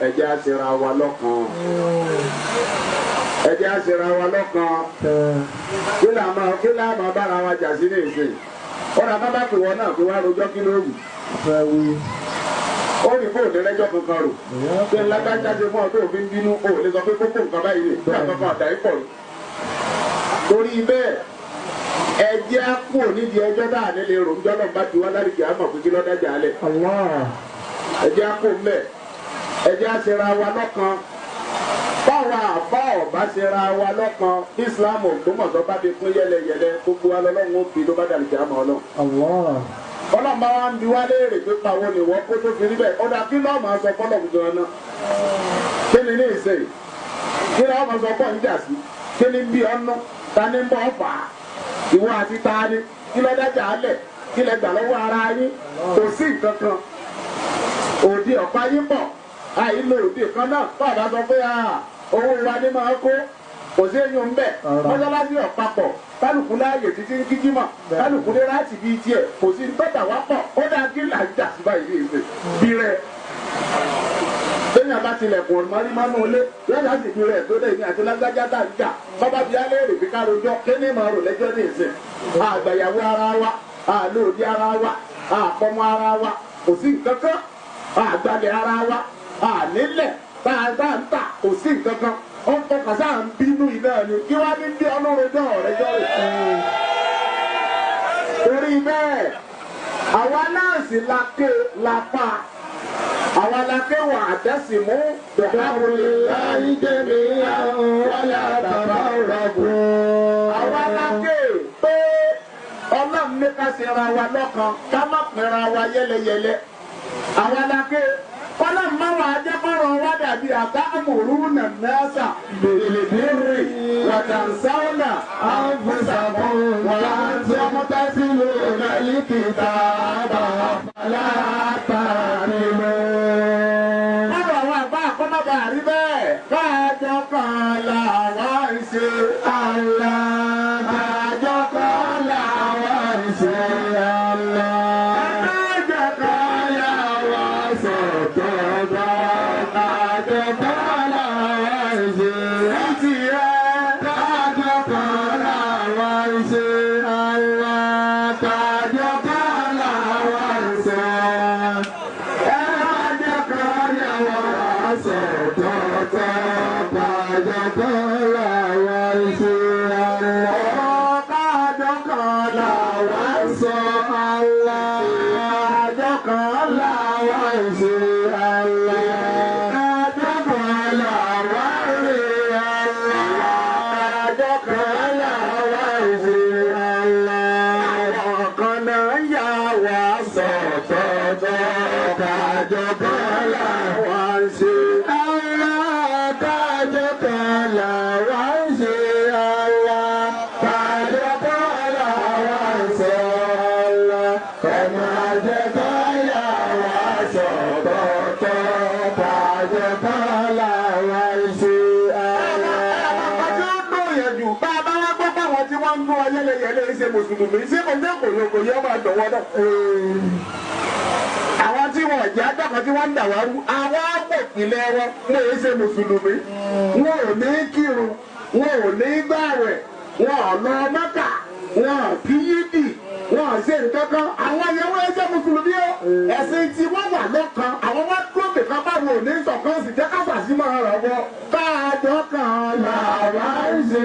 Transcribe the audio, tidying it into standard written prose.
ẹ jẹ́ á ṣera wa lọ́kan. Ẹ jẹ́ á ṣera wa lọ́kan. Kí là máa bára wa jà sí ní ìsìn? Ọ̀rọ̀ bá bá pè wọ́n náà pé wá rojọ́ kí ló wù. Ó rí fóònù lẹ́jọ́ kankan rò. Ṣé lágbájá ṣe fún ọ tó fi ń bínú? O lè sọ pé kókó nǹkan báyìí rè. Kí àkọ́kọ́ àdá yìí pọ̀ rí. Torí bẹ́ẹ̀, ẹ jẹ́ á kúrò nídìí ẹjọ́ tá à ní lè rò ń jọ́ náà bá ti wá lárìkì àmọ̀ pé kí ló dájà alẹ̀. Ẹ jẹ́ á kó mẹ́. Ẹ jẹ́ á ṣera wa lọ́kan. Báwa àfa ọ̀bá ṣera wa lọ́kan, Islam Ògbómọ̀ṣọ́ bá fi pín yẹlẹyẹlẹ gbogbo wa lọ́lọ́run ó fi tó bá dàlùkì àmọ́ ọlọ́run. Ọlọ́run bá wa ń bi wá léèrè pé pàwọ́ ni wọ́n kó tó fi rí bẹ́ẹ̀. Ọ̀dà kí lọ́ọ̀ máa sọ fọ́lọ́run gan-an náà? Kí ni ní ìsìn? Kí lọ́ọ̀ máa sọ fọ́ ń jà sí? Kí ni bí ọ̀nà? Ta ni ń bọ̀ fà á? Ìwọ àti ta ni? Kí lọ́ dájà á lẹ̀? Kí lẹ gbà lọ́wọ́ ara yín? Kò sí nǹkan kan. Òde ọ̀pá yín pọ̀. Àìlò òde kan náà. Bàbá sọ pé owó wa ni máa kó. Kò sí eyín ń bẹ̀. Mọ́sálásí ọ̀pápọ̀. Kálukú láàyè títí ń kíjí mọ̀. Kálukú ní láti bí tiẹ̀. Kò sí tọ́jà wá pọ̀. Ó dáa kí là ń jà sí báyìí ní ìsìn. Bí rẹ̀. Bẹ́ẹ̀ni àbá tilẹ̀kùn ọ̀nà mọ́nú ilé. Lọ́jà sì fi rẹ̀ tó dé ní àti lágbájá tá ń jà. Bàbá bíi alẹ́ rè fi ká rojọ́. Kí ni màá rò lẹ́jọ́ ní ìsìn? Àgbàyàwó ara wa, àlòdì ara wa, àpọ̀mọ ara wa, kò sí nǹkan kan. Àgbàlẹ̀ ara wa, ànílẹ̀ tá a ń tà, kò sí nǹkan kan. Ó ń fọkàn sáà ń bínú iná ni kí wá ní bí ọlọ́run ọ̀rẹ́ jọ́ rẹ̀. Torí bẹ́ẹ̀, àwa náà sì la ké la pa. Àwa la ké wà àdẹ́sì mú. Bihablillahi jami'an wala tafarraqu. Àwa la ké pé ọlọ́run ní ká ṣe ra wa lọ́kan ká má pinra wa yẹ́lẹyẹ̀lẹ. Àwa la ké. Ọlọ́run máa wà jẹ́kọ̀rọ̀ wá dàbí àtàmùrú nànásà bìlìbìrì wàtànsáwọnà anfusakum wa antum tatluna al-kitaba afala ta'qilun. Ọ̀rọ̀ àwọn àgbà àkọ́mọ́bà rí bẹ́ẹ̀ káàjọ kan làwọn ń ṣe. Allah káàjọ kan làwọn ń ṣe. Allah káàjọ kan làwọn sọ̀tọ̀ káàjọ kan làwọn ń ṣe. Ní tiẹ̀. Káàjọ kan làwọn ń ṣe. Allah káàjọ kan làwọn ń ṣe. Káàjọ kan làwọn sọ̀tọ̀ káàjọ kan làwọn ń ṣe. Allah Káàjọ kan làwọn ń ṣe. sọ Allah. Káàjọ kan Làwọn ń ṣe Allah. Káàjọ kan Làwọn ń ṣe Allah. Káàjọ kan Làwọn ń ṣe Allah. Àwọn kan náà yà wá Sọ̀tọ̀tọ̀ kájọ kan làwọn wá ń ṣe. Allah kájọ kan làwọn ń ṣe Allah. Kájọ kan làwọn ń ṣe Allah. Kọ̀mọ̀ jẹ́ káyà wá sọ̀tọ̀tọ̀ kájọ kan làwọn ń ṣe Allah. Àjọ ń dùn yẹn jù bá a bá wá gbọ́ báwọn tí wọ́n ń dún ọyẹ́lẹyẹ̀lẹ́ ṣe mùsùlùmí ṣé kò ní kò yẹ kò yẹ máa dọ̀wọ́ náà. Àwọn tí wọ́n jẹ́ adákan tí wọ́n ń dà wá rú, àwọn àpòpìlẹ̀ wọn wọ́n yé ṣe mùsùlùmí. Wọn ò ní kírun, wọn ò ní gbààwẹ̀, wọn ò lọ Mẹ́kà, wọn ò kí yídì, wọn ò ṣe nǹkan kan. Àwọn yẹn wọ́n yé ṣe mùsùlùmí o. Ẹ̀sìn tí wọ́n wà lọ́kan, àwọn wá dúró nìkan báwo ò ní sọ̀kan sì jẹ́ káfà sí máa rọ̀ wọ́. Káàjọ kan Làwọn ń ṣe